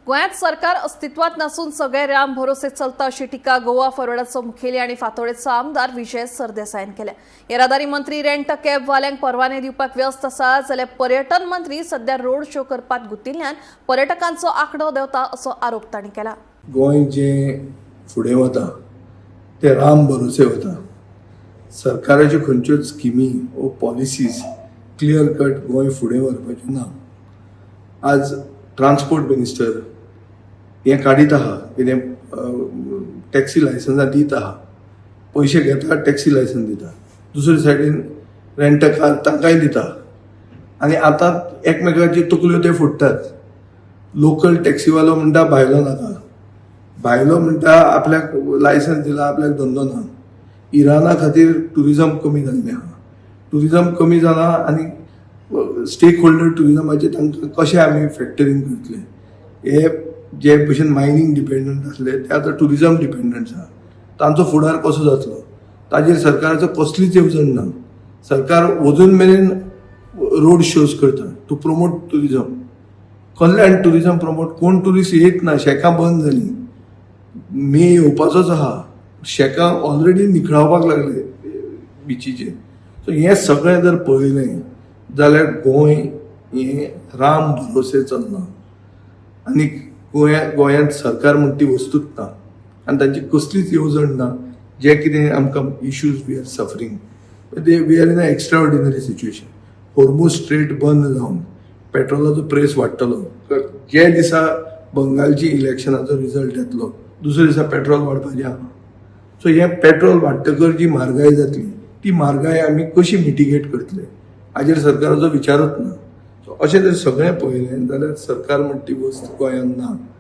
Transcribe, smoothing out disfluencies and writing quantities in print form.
गोंयांत सरकार अस्तित्वात नासून सगळे राम भरोसे चलता, अशी टिका गोवा फॉरवर्डाचो मुखेली आनी फातोडेचो आमदार विजय सरदेसायान केल्या. येरादारी मंत्री रेंट कॅबवाल्यांक परवाने दिवपाक व्यस्त आसा, जाल्यार पर्यटन मंत्री सध्या रोड शो करपाक गुतिल्ल्यान पर्यटकांचो आंकडो देंवता, असो आरोप तांणी केला. गोंय जें फुडें वता तें राम भरोसे वता. सरकाराच्यो खंयच्योच स्किमी वो पॉलिसीज क्लियर कट गोंय फुडें व्हरपाच्यो ना. आज ट्रान्सपोर्ट मिनिस्टर हें काडीत आहा, कितें टॅक्सी लायसन्सां दीत आहा, पयशे घेता, टॅक्सी लायसन दिता. दुसरे सायडीन रेंट कार तांकांय दिता आनी आतां एकमेकाची तकल्यो ते फोडटात. लोकल टॅक्सीवालो म्हणटा भायलो नाका, भायलो म्हणटा आपल्याक लायसन्स दिला, आपल्याक धंदो ना. इराणा खातीर ट्युरिजम कमी जाल्लें आहा. ट्युरिजम कमी जाला आनी स्टेक होल्डर ट्युरिजमाचे तांकां कशें आमी फॅक्टरींग करतले? हे जे भशेन मायनींग डिपेंडंट आसले ते आतां ट्युरिजम डिपेंडंट आसा. तांचो फुडार कसो जातलो, ताजेर सरकाराचो कसलीच येवजण ना. सरकार अजून मेरेन रोड शोज करता टू प्रमोट ट्युरिजम. कसल्यान ट्युरिजम प्रमोट? कोण ट्युरिस्ट येत ना. शॅकां बंद जालीं. मे येवपाचोच आहा, शॅकां ऑलरेडी निखळावपाक लागले बिचीचेर. सो हें सगळें जर पळयलें जाल्यार गोंय हें राम भरोसे चलना आनी गोंयांत सरकार म्हणटा ती वस्तूच ना आनी तांची कसलीच येवजण ना. जे कितें आमकां issues we are suffering, they we are in a extraordinary situation. Hormuz straight बंद जावन पेट्रोलाचो प्रायस वाडटलो. जे दिसा बंगालची इलेक्शनाचो रिजल्ट येतलो, दुसऱ्या दिसा पेट्रोल वाडपाचें आहा. सो हें पेट्रोल वाडटकर जी म्हारगाय जातली, ती म्हारगाय आमी कशी मिटिगेट करतले, हाजेर सरकाराचो विचारूच ना. सो अशें जर सगळें पळयलें जाल्यार सरकार म्हणटा ती वस्त गोंयांत ना.